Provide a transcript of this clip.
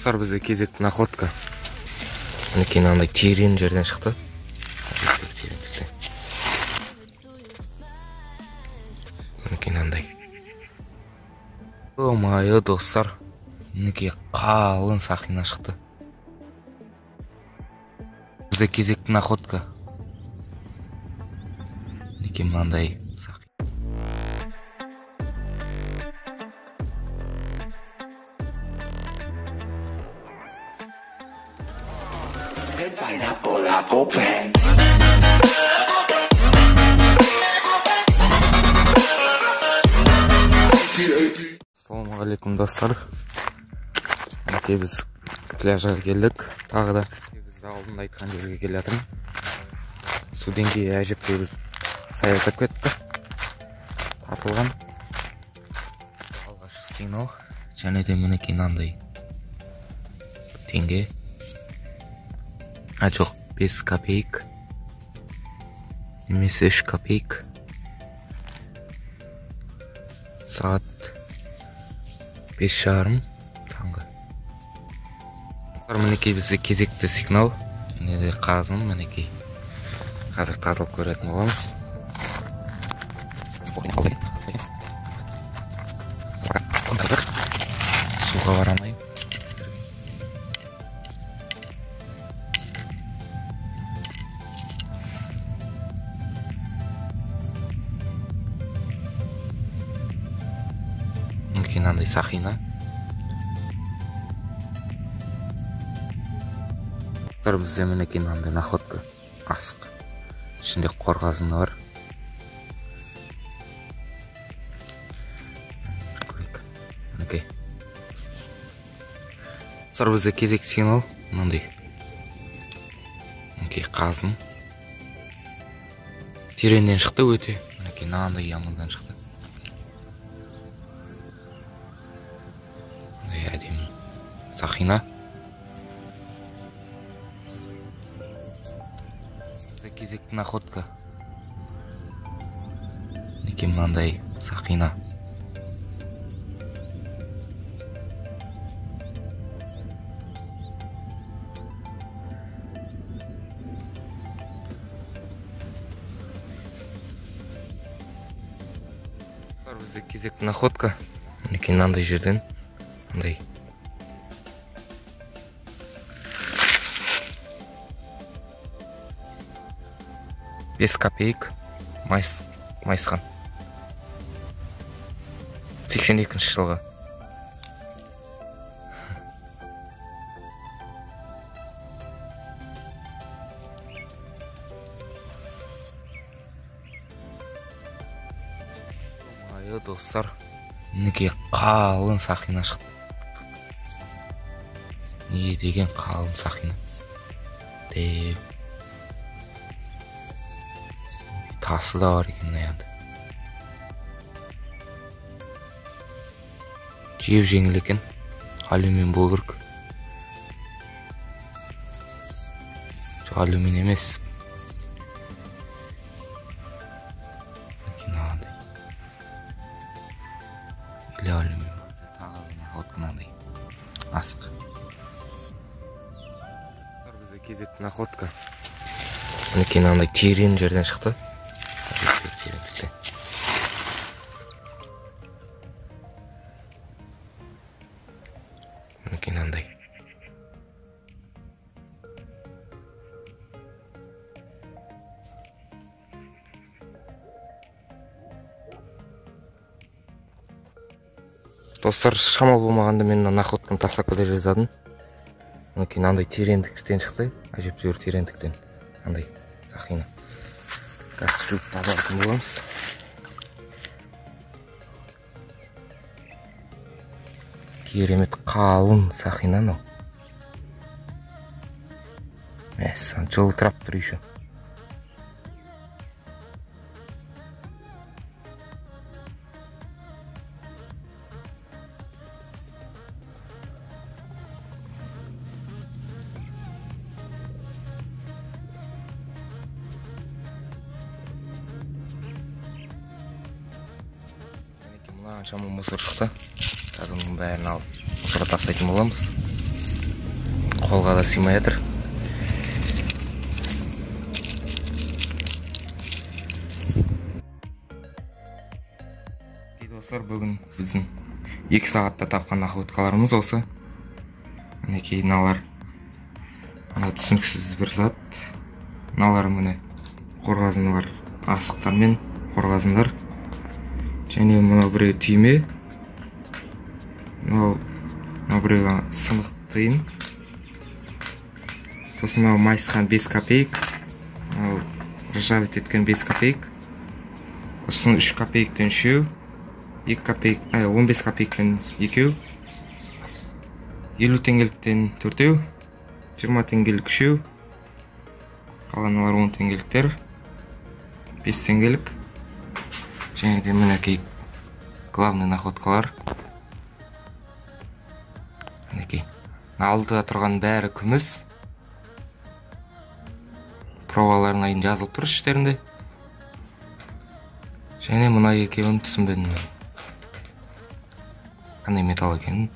Достар, бізде кезекті находка. Мінекей мынандай терең жерден шықты. Мінекей мынандай. Ё-моё, достар, мінекей қалың сақина шықты. Бізде кезекті находка. Мінекей мынандай сақина. Ассалаумағалейкум, достар. Мінекей біз пляжға келдік. Тағы да біз алдында айтқан жерге келе жатырмын. Су деңгейі әжептәуір саясап кетті. Тартылған. Алғашқы сигнал. Және де мінекей мынандай теңге. А жоқ, 5 копейк. Немесе 3 копейк. Сағат 5:30 таңғы. Мінекей бізде кезекті сигнал. Міне де қазын, мінекей. Қазір тазалап көретін боламыз. Суға барамайын. Мінекей мынандай сақина. Бізде мінекей мынандай находка. Асық. Ішінде қорғасыны бар. Көрейік. Мінекей. Достар, бізде кезекті сигнал мынандай. Мінекей қазын. Тереңнен шықты өте. Мінекей мынандай ямылдан шықты. Мындай әдемі сақина. Кезекті находка. Мінекей мынандай сақина. Бізде кезекті находка. Мінекей мынандай жерден мындай 5 копейк майысқан. 82 жылғы. Ой, достар, мінекей қалың сақина шықты. Не деген қалың сақина. Деп тасы да бар екен енді. Жеп жеңіл екен. Алюмин болу керек. Жоқ, алюмин емес. Или алюмин. Тағы находка мынандай. Асық. Бізде кезекті находка. Мінекей мынандай терең жерден шықты. Мінекей мынандай. Достар, шамал болмағанда мен мына находканы тастап кете жаздадым. Мінекей мынандай тереңдіктен шықты, әжептәуір тереңдіктен. Мынандай сақина. Қазір жуып тазалайтын боламыз. Керемет қалың сақина мынау. Мәссаған, жылтырап тұр еще. Мынаншама мусор шықты. Қазір мұның бәрін алып мусорға тастайтын боламыз. Қолға да сыймай жатыр. Достар, бүгін біздің 2 сағатта тапқан находкаларымыз осы. Мінекей мыналар, ана түсініксіз бір зат. Мыналар міне қорғазыны бар, асықтар мен қорғазындар. Және мынау біреу түйме, мынау біреу сынық тиын. Сосын мынау майысқан 5 копеек, мынау ржаветь еткен 5 копеек. Сосын 3 копеектен 3-еу, 2 копеек, 15 копеектен 2-еу, 50 теңгеліктен 4-еу, 20 теңгелік 3-еу, қалғаналар 10 теңгеліктер, 5 теңгелік. Және де мінекей главный находкалар. Мінекей алдыда тұрған бәрі күміс. Пробаларына дейін жазылып тұр іштерінде. Және мына екеуін түсінбедім мен, қандай металл екенін.